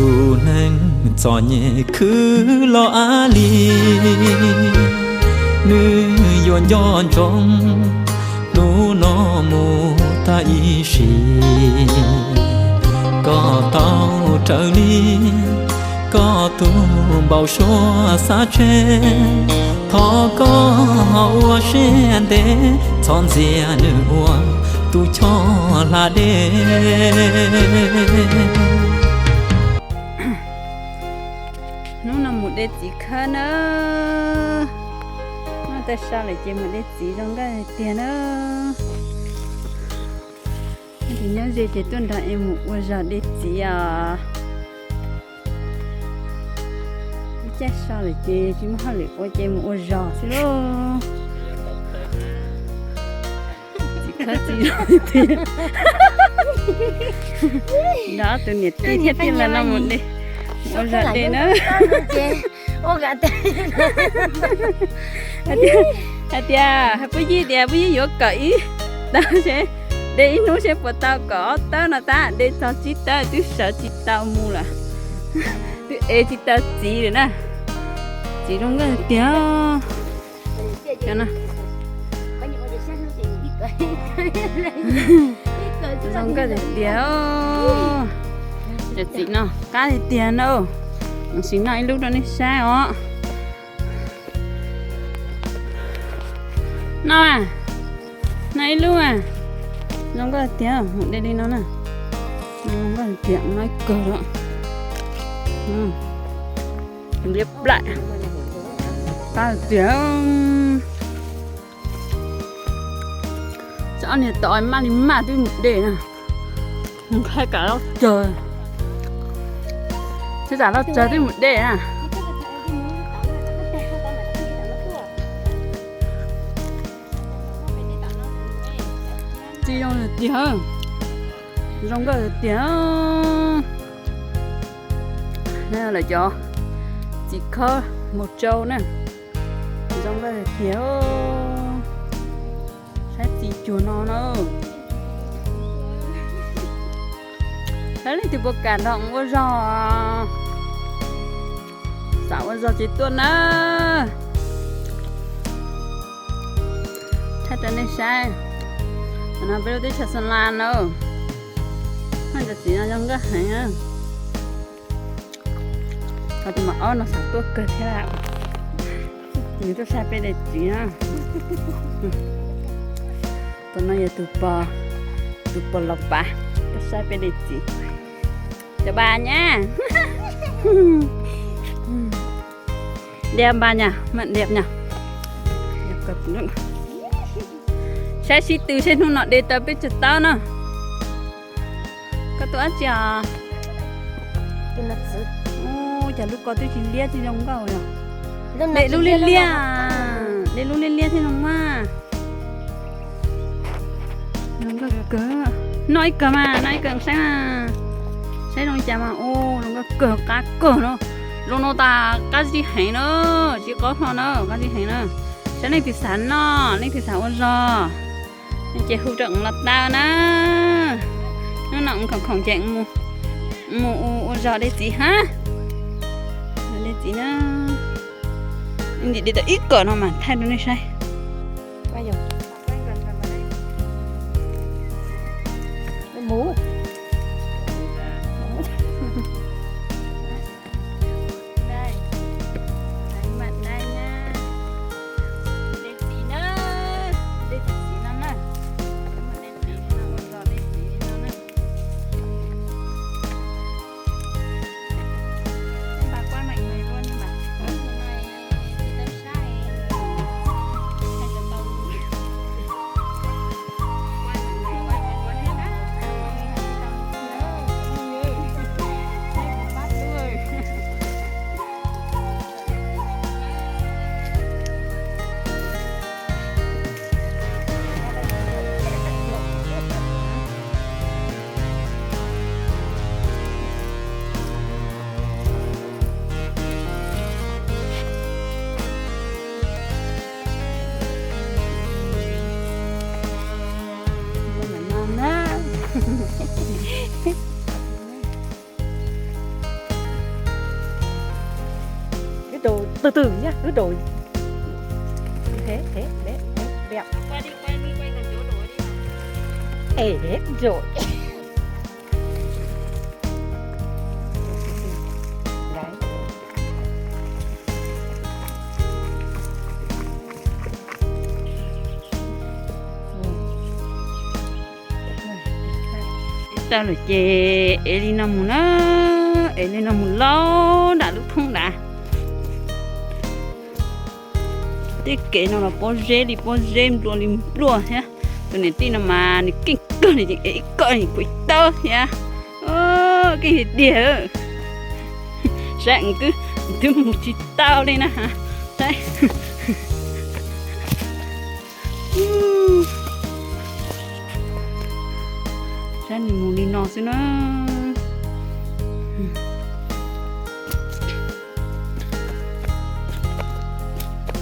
Tus neeg txom nyem khwv los ab li, nws yuav nco ntsoov hnub no mus tag ib sim. Koj tau raws li koj tus npau suav xav tseg, thov koj ho ua siab ntev txhob ntxias nws ua tus choj hla dej. Hnub no mus de txiv khawb na. Noj tag so lawm ces mus de txiv zoo nkauj tiag na. Tus nyob ze ces tuaj nrog es mus ua zog de txiv os. Ib caij so lawm ces tsis muaj hauj lwm ua ces mus ua zog xwb lauj. Txiv khawb txiv zog tiag. Nrog ob tus niam tij thiab tij laug no mus de, mus ua zog de na. Hais tias, hais tias Pub Yij tias Pub Yij yuav kawm ib tawb seb, de ib hnub seb puas tau kawm ob tawb no tab, de txog tsib tawb twb sawv tsis tau mus lawm. Twb ev tsis tau txiv lawm na. Txiv zoo nkauj tiag. Zoo nkauj tiag tiag. Cov txiv no qab tiag tiag na. Sim noj ib lub rau nej saib os. Noj, noj ib lub. Zoo nkauj tiag, mus de li no na. Zoo nkauj tiag, noj ib kawg lawm. Liab plaim. Qab tiag. Tsam ob niag tod maj li maj twb mus de na. Nqhaij kam loj tsawg. Tsam loj tsawg twb mus de na. Txiv zoo tiag, zoo nkauj tiag. Lawv cov txiv khawb Mus Tsau na, zoo nkauj tiag. Saib txiv cuag no na. Saib leej twg puas kam nrog ua zog, xav ua zog ces tuaj na. Thaij rau nej saib, no peb lub teb chaws Xa Las na. Cov txiv no zoo nkauj heev. Ho tus mam ob no xav tuaj kawg thiab. Nws tuaj saib peb de txiv na. Tus no yog tus pog, tus pog Los Pas tuaj saib peb de txiv. Cov pas nyab, diam pas nyab, mam diam nyab. Saib sib tw seb hnub no de tau peb tsawg tawb na. Koj tua dab tsi os? Ua cas lub ko twb tsis liab tsis zoo nkauj os. De lub liab liab, de lub liab liab thiaj zoo mas. Zoo nkauj kawg. Noj ib kawg mas, noj ib kawg saib mas. Saib zoo li cas mas, u, zoo nkauj kawg, qab kawg no. Zoo no tas qab zib heev na, tsis qaub hlo na, qab zib heev na. Saib leej twg xav noj, leej twg xav ua zog, ces hu rau los tau na. Hnub no khoom khoom ces mus ua zog de txiv hab. De txiv na. Ntim de tau ib kom no mas thaij rau nej saib. Từ từ nhá, cứ đổ. Thế, thế, đấy, đấy, đẹp. Ê, đẹp rồi. Đấy. Tau lawm ces ev li no mus na, ev li no mus lauj nram lub thoob nrad. Tej kev no los pob zeb li pob zeb, nplua li nplua thiab. Tus niam tij no mas nws keej kawg, nws ev ib koj nws kuj tau thiab. Keej tiag tiag. Saib, twb mus tsis tau li na. Saib, saib nws mus li no xwb na.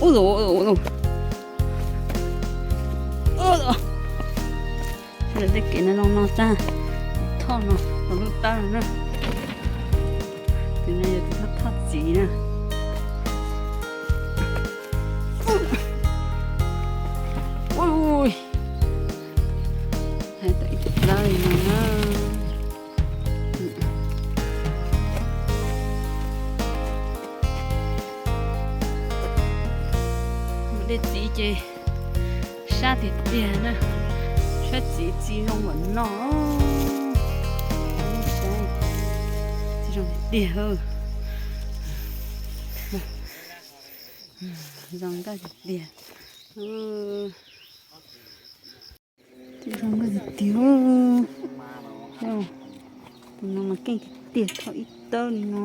Ub, tej kev no zoo no tag, thoj no los lub tawb no na. Tus no yog tus thoj thoj txiv na. Ui, hais tau ib tug dawb li no na. Dej txiv ces sab tiag tiag na, sab txiv txiv zoo npaum no. Txiv zoo tiag tiag. Zoo nkauj tiag tiag. Txiv zoo nkauj tiag tiag. Tus no mas keej tiag tiag, thoj ib tawb li no.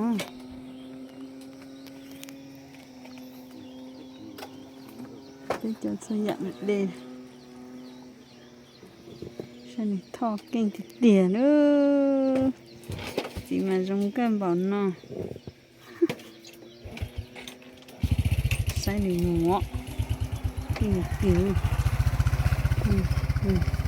Peb cov txhua yam mas de. Saib nws thoj keej tiag tiag na. Txiv mas zoo nkauj npaum no. Saib nws mus, keej tiag tiag.